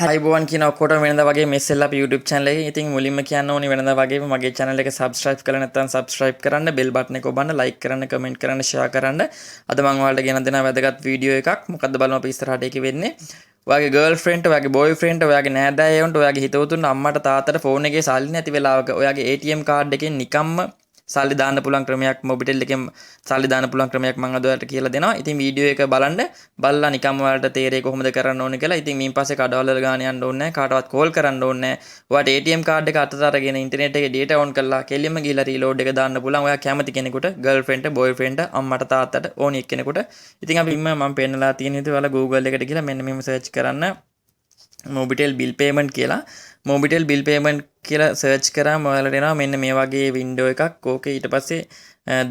ආයුබෝවන් කියන ඔක්කොටම වෙනදා වගේ මෙස්සෙල් අපේ YouTube channel එකේ. ඉතින් මුලින්ම කියන්න ඕනි වෙනදා වගේම මගේ channel එක subscribe කරලා නැත්නම් subscribe කරන්න, bell button එක ඔබන්න, like කරන්න, comment කරන්න, share කරන්න. අද මම ඔයාලට ගෙන දෙන වැදගත් වීඩියෝ එකක්. මොකද්ද බලමු අපි ඉස්සරහට ඒකේ වෙන්නේ. ඔයාගේ ගර්ල්ෆ්‍රෙන්ඩ්, ඔයාගේ බොයිෆ්‍රෙන්ඩ්, ඔයාගේ නෑදෑයන්ට, ඔයාගේ හිතවතුන්, අම්මට, තාත්තට ෆෝන් එකේ සල්ලි නැති වෙලාවක ඔයාගේ ATM card එකෙන් නිකම්ම සල්ලි දාන්න පුළුවන් ක්‍රමයක්, මොබිටෙල් එකෙන් සල්ලි දාන්න පුළුවන් ක්‍රමයක් මම අද ඔයාලට කියලා දෙනවා. ඉතින් වීඩියෝ එක බලන්න. බලලා නිකම්ම ඔයාලට තේරෙයි කොහොමද කරන්න ඕනේ කියලා. ඉතින් මින් පස්සේ කඩවල වල ගාන යන්න ඕනේ නැහැ. කාටවත් කෝල් කරන්න ඕනේ නැහැ. ඔයාට ATM card එක අතට අරගෙන ඉන්ටර්නෙට් එකේ ඩේටා ඔන් කරලා කෙලින්ම ගිහලා රීලෝඩ් එක දාන්න පුළුවන්. ඔයා කැමති කෙනෙකුට, ගර්ල්ෆ්‍රෙන්ඩ්, බොයිෆ්‍රෙන්ඩ්, අම්මට, තාත්තට, ඕනි එක්කෙනෙකුට. ඉතින් අපි මම පෙන්නලා තියෙන විදිහට ඔයාලා Google එකට ගිහලා මෙන්න මෙහෙම සර්ච් කරන්න, මොබිටෙල් බිල් පේමන්ට් කියලා. මොබිටෙල් බිල් පේමන්ට් කියලා සර්ච් කරාම ඔයාලට එනවා මෙන්න මේ වගේ වින්ඩෝ එකක්. ඕකේ ඊට පස්සේ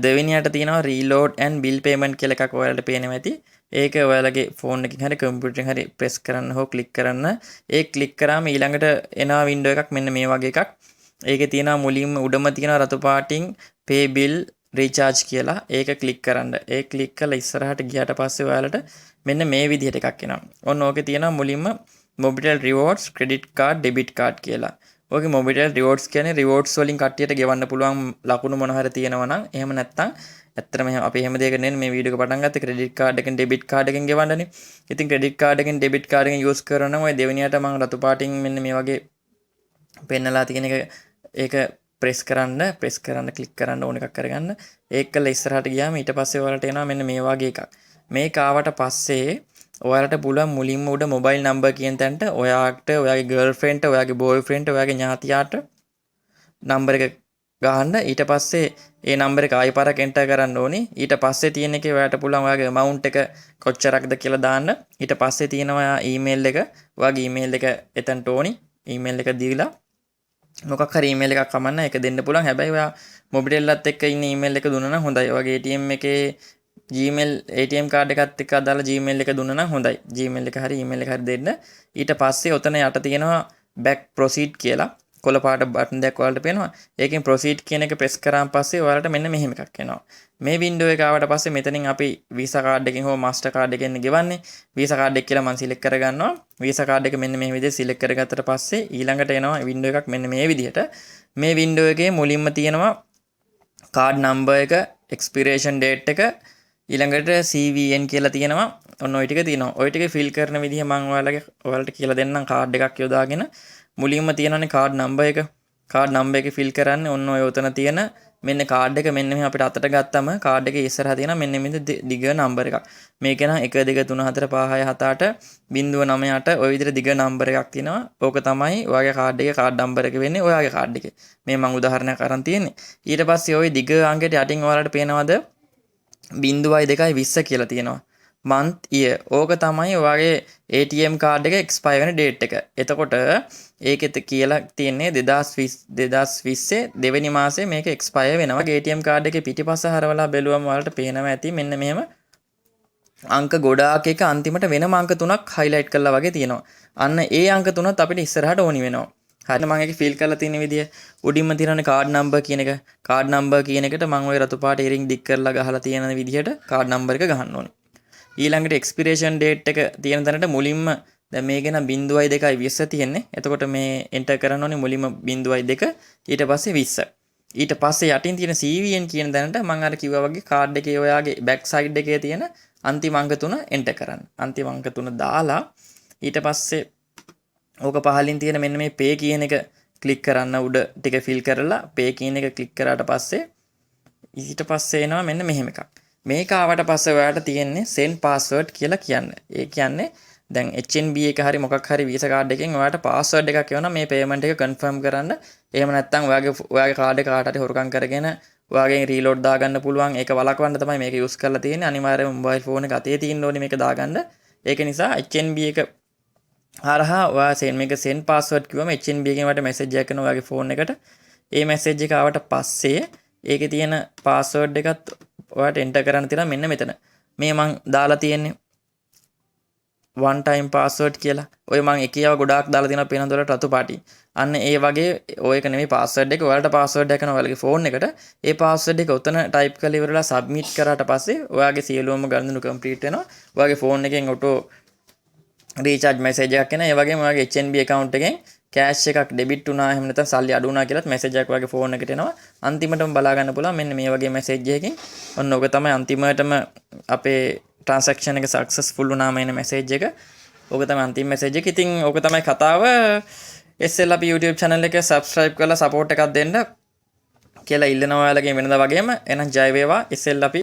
දෙවෙනියට තියෙනවා රීලෝඩ් ඇන්ඩ් බිල් පේමන්ට් කියලා එකක් ඔයාලට පේනවා ඇති. ඒක ඔයාලගේ ෆෝන් එකකින් හරි කම්පියුටර් එකෙන් හරි ප්‍රෙස් කරන්න හෝ ක්ලික් කරන්න. ඒ ක්ලික් කරාම ඊළඟට එනවා වින්ඩෝ එකක්, මෙන්න මේ වගේ එකක්. ඒකේ තියෙනවා මුලින්ම උඩම තියෙනවා රතු පාටින් පේ බිල් රීචාර්ජ් කියලා. ඒක ක්ලික් කරන්න. ඒ ක්ලික් කරලා ඉස්සරහට ගියාට පස්සේ ඔයාලට මෙන්න මේ විදිහට එකක් එනවා. ඔන්න ඕකේ තියෙනවා මුලින්ම Mobitel rewards credit card, debit card කියලා. ඔයගේ මොබිටෙල් රිවෝඩ්ස් කියන්නේ රිවෝඩ්ස් වලින් කට්ටියට ගෙවන්න පුළුවන් ලකුණු මොන හරි තියෙනවා නම්, එහෙම නැත්නම් ඇත්තටම එහෙම අපි එහෙම දෙයක නෙවෙයි මේ වීඩියෝ එක පටන් ගත්තේ, ක්‍රෙඩිට් කාඩ් එකෙන් ඩෙබිට් කාඩ් එකෙන් ගෙවන්නනේ. ඉතින් ක්‍රෙඩිට් කාඩ් එකෙන් ඩෙබිට් කාඩ් එකෙන් යූස් කරනවා නම් ඔය දෙවෙනියට මම රතු පාටින් මෙන්න මේ වගේ පෙන්නලා තියෙන එක, ඒක ප්‍රෙස් කරන්න, ප්‍රෙස් කරන්න, ක්ලික් කරන්න, ඕන එකක් කරගන්න. ඒක කළා ඉස්සරහට ගියාම ඊට පස්සේ ඔයාලට එනවා මෙන්න මේ වගේ එකක්. මේක ආවට පස්සේ ඔයාලට පුළුවන් මුලින්ම උඩ මොබයිල් නම්බර් කියන තැනට ඔයාට, ඔයාගේ ගර්ල්ෆ්‍රෙන්ඩ්ට, ඔයාගේ බොයිෆ්‍රෙන්ඩ්ට, ඔයාගේ ඥාතියාට නම්බර් එක ගහන්න. ඊට පස්සේ ඒ නම්බර් එක ආයි පාරක් එන්ටර් කරන්න ඕනි. ඊට පස්සේ තියෙන එකේ ඔයාට පුළුවන් ඔයාගේ ඇමවුන්ට් එක කොච්චරක්ද කියලා දාන්න. ඊට පස්සේ තියෙනවා ඊමේල් එක. ඔයාගේ ඊමේල් එක එතනට ඕනි. ඊමේල් එක දීලා මොකක් හරි ඊමේල් එකක් කමන්න, ඒක දෙන්න පුළුවන්. හැබැයි ඔයා මොබිටෙල් එකත් එක්ක ඉන්න ඊමේල් එක දුන්නා නම් හොඳයි. ඔයාගේ ATM එකේ Gmail, ATM card එකත් එක්ක අදාළ Gmail එක දුන්නා නම් හොඳයි. Gmail එක හරි ඊමේල් එක හරි දෙන්න. ඊට පස්සේ ඔතන යට තියෙනවා back proceed කියලා. කොළ පාට බටන් දෙයක් ඔයාලට පේනවා. ඒකෙන් proceed කියන එක ප්‍රෙස් කරාන් පස්සේ ඔයාලට මෙන්න මෙහෙම එකක් එනවා. මේ වින්ඩෝ එක ආවට පස්සේ මෙතනින් අපි Visa card එකෙන් හෝ Master card එකෙන් ගෙවන්නේ. Visa card එක කියලා මම සිලෙක්ට් කරගන්නවා. Visa card එක මෙන්න මේ විදිහට සිලෙක්ට් කරගත්තට පස්සේ ඊළඟට එනවා වින්ඩෝ එකක් මෙන්න මේ විදිහට. මේ වින්ඩෝ එකේ මුලින්ම තියෙනවා කාඩ් නම්බර් එක, එක්ස්පිරේෂන් ඩේට් එක, ඊළඟට CVN කියලා තියෙනවා. ඔන්න ඔය ටික තියෙනවා. ඔය ටික ෆිල් කරන විදිහ මම ඔයාලට කියලා දෙන්නම් කාඩ් එකක් යොදාගෙන. මුලින්ම තියෙනවානේ කාඩ් නම්බර් එක. කාඩ් නම්බර් එක ෆිල් කරන්නේ ඔන්න ඔය ඔතන තියෙන මෙන්න කාඩ් එක මෙන්න මෙහෙම අපිට අතට ගත්තම කාඩ් එකේ ඉස්සරහා තියෙන මෙන්න මේ දිග නම්බර් එකක්. මේක නම් 1 2 3 4 5 6 7 8 0 9 8 ඔය විදිහට දිග නම්බර් එකක් තියෙනවා. ඕක තමයි ඔයාගේ කාඩ් එකේ කාඩ් නම්බර් එක වෙන්නේ ඔයාගේ කාඩ් එකේ. මේ මං උදාහරණයක් අරන් තියෙන්නේ. ඊට පස්සේ ඔය දිග අංකයට යටින් ඔයාලට පේනවද 0යි 2යි 20 කියලා තියෙනවා. Month, year. ඕක තමයි ඔයාගේ ATM card එක එක්ස්පයර් වෙන ඩේට් එක. එතකොට ඒකෙත් කියලා තියෙන්නේ 2020 2020 දෙවෙනි මාසේ මේක එක්ස්පයර් වෙනවා. ATM card එකේ පිටිපස්ස හරවලා බැලුවම ඔයාලට පේනවා ඇති මෙන්න මෙහෙම අංක ගොඩාක් එක අන්තිමට වෙනම අංක තුනක් හයිලයිට් කරලා වගේ තියෙනවා. අන්න ඒ අංක තුනත් අපිට ඉස්සරහට ඕනි වෙනවා. හරිද, මම ඒක ෆිල් කරලා තියෙන විදිය? උඩින්ම තියෙනවානේ කාඩ් නම්බර් කියන එක. කාඩ් නම්බර් කියන එකට මම ඔය රතු පාට ඉරින් දික් කරලා ගහලා තියෙන විදිහට කාඩ් නම්බර් එක ගහන්න ඕනේ. ඊළඟට එක්ස්පිරේෂන් ඩේට් එක තියෙන තැනට මුලින්ම දැන් මේක නම් 0යි 2යි 20 තියෙන්නේ. එතකොට මේ එන්ටර් කරන්න ඕනේ මුලින්ම 0යි 2, ඊට පස්සේ 20. ඊට පස්සේ යටින් තියෙන CVN කියන තැනට මම අර කිව්වා වගේ කාඩ් එකේ ඔයාගේ බෑක් සයිඩ් එකේ තියෙන අන්තිම අංක තුන එන්ටර් කරන්න. අන්තිම අංක තුන දාලා ඊට පස්සේ ඕක පහලින් තියෙන මෙන්න මේ පේ කියන එක ක්ලික් කරන්න. උඩ ටික ෆිල් කරලා පේ කියන එක ක්ලික් කරාට පස්සේ ඊට පස්සේ එනවා මෙන්න මෙහෙම එකක්. මේක ආවට පස්සේ ඔයාලට තියෙන්නේ send password කියලා කියන්න. ඒ කියන්නේ දැන් HNB එක හරි මොකක් හරි Visa card එකෙන් ඔයාලට පාස්වර්ඩ් එකක් එවනවා මේ පේමන්ට් එක කන්ෆර්ම් කරන්න. එහෙම නැත්නම් ඔයාගේ කාඩ් එක කාට හරි හොරකම් කරගෙන ඔයාගෙන් රීලෝඩ් දාගන්න පුළුවන්. ඒක වළක්වන්න තමයි මේක යූස් කරලා තියෙන්නේ. අනිවාර්යයෙන්ම මොබයිල් ෆෝන් එක අතේ තියෙන්න ඕනේ මේක දාගන්න. ඒක නිසා HNB එක හරහා ඔයා සෙන්ඩ් මේක සෙන්ඩ් පාස්වර්ඩ් කිව්වම HNB එකෙන් ඔයාලට මැසේජ් එකක් එනවා ඔයාගේ ෆෝන් එකට. ඒ මැසේජ් එක ආවට පස්සේ ඒකේ තියෙන පාස්වර්ඩ් එකත් ඔයාට එන්ටර් කරන්න තියෙනවා මෙන්න මෙතන. මේ මං දාලා තියෙන්නේ one time password කියලා. ඔය මං එක ඒවා ගොඩාක් දාලා තියෙනවා පේනවද ඔයාලට රතු පාටින්. අන්න ඒ වගේ ඔය එක නෙමෙයි පාස්වර්ඩ් එක. ඔයාලට පාස්වර්ඩ් එකක් එනවා ඔයාලගේ ෆෝන් එකට. ඒ පාස්වර්ඩ් එක ඔතන ටයිප් කරලා ඉවරලා සබ්මිට් කරාට පස්සේ ඔයාගේ සියලුම ගනුදෙනු කම්ප්ලීට් වෙනවා. ඔයාගේ ෆෝන් එකෙන් ඔටෝ රීචාර්ජ් මැසේජ් එකක් එනවා. ඒ වගේම ඔයාගේ HNB account එකෙන් කෑෂ් එකක් ඩෙබිට් වුණා, එහෙම නැත්නම් සල්ලි අඩු වුණා කියලාත් මැසේජ් එකක් ඔයාගේ ෆෝන් එකට එනවා. අන්තිමටම බලා ගන්න පුළුවන් මෙන්න මේ වගේ මැසේජ් එකකින්. ඔන්න ඔක තමයි අන්තිමටම අපේ ට්‍රාන්සැක්ෂන් එක සක්සස්ෆුල් වුණාම එන මැසේජ් එක. ඕක තමයි අන්තිම මැසේජ් එක. ඉතින් ඕක තමයි කතාව. SL අපි YouTube channel එක subscribe කරලා support එකක් දෙන්න කියලා ඉල්ලනවා ඔයාලගෙන් වෙනදා වගේම. එහෙනම් ජය වේවා SL අපි.